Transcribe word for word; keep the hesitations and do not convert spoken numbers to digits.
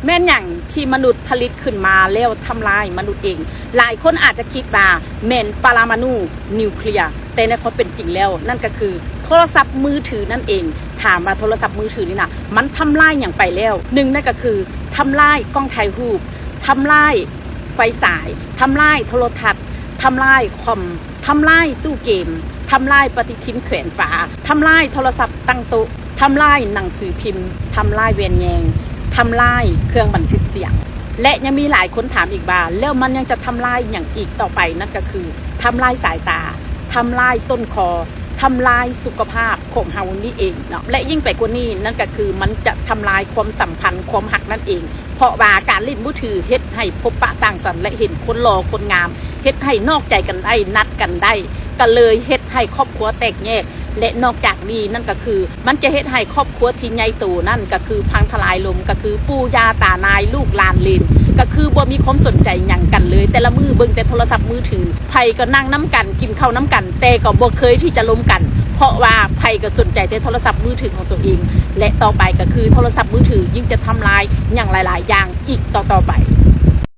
แม่นหยังที่มนุษย์ผลิตขึ้นมาแล้วทำลายมนุษย์เอง หลายคนอาจจะคิดว่าแม่นปรมาณูนิวเคลียร์ แต่ในความเป็นจริงแล้วนั่นก็คือโทรศัพท์มือถือนั่นเอง ถามว่าโทรศัพท์มือถือนี่นะมันทำลายหยังไปแล้ว หนึ่งนั่นก็คือทำลายกล้องถ่ายรูป ทำลายไฟฉาย ทำลายโทรทัศน์ ทำลายคอม ทำลายตู้เกม ทำลายปฏิทินแขวนฝา ทำลายโทรศัพท์ตั้งโต๊ะ ทำลายหนังสือพิมพ์ ทำลายแว่นแยง ทำลายเครื่องบันทึกเสียง และยังมีหลายคนถามอีกว่า แล้วมันยังจะทำลายอย่างอีกต่อไป นั่นก็คือทำลายสายตา ทำลายต้นคอ ทำลายสุขภาพของเฮานี่เองเนาะ และยิ่งไปกว่านี้นั่นก็คือมันจะทำลายความสัมพันธ์ความฮักนั่นเอง เพราะว่าการเล่นมือถือเฮ็ดให้พบปะสังสรรค์และเห็นคนหล่อคนงาม เฮ็ดให้นอกใจกันได้ นัดกันได้ ก็เลยเฮ็ดให้ครอบครัวแตกแยก และนอกจากนี้นั่นก็คือ มันจะเฮ็ดให้ครอบครัวที่ใหญ่โตนั่นก็คือพังทลายลง ก็คือปู่ย่าตานายลูกหลานเหลน ก็คือบ่มีความสนใจหยังกันเลย แต่ละมื้อเบิ่งแต่โทรศัพท์มือถือ ไผก็นั่งนำกัน กินข้าวน้ำกัน แต่ก็บ่เคยที่จะลมกัน เพราะว่าไผก็สนใจแต่โทรศัพท์มือถือของตัวเอง และต่อไปก็คือโทรศัพท์มือถือยิ่งจะทำลายอย่างหลายๆอย่างอีกต่อๆไป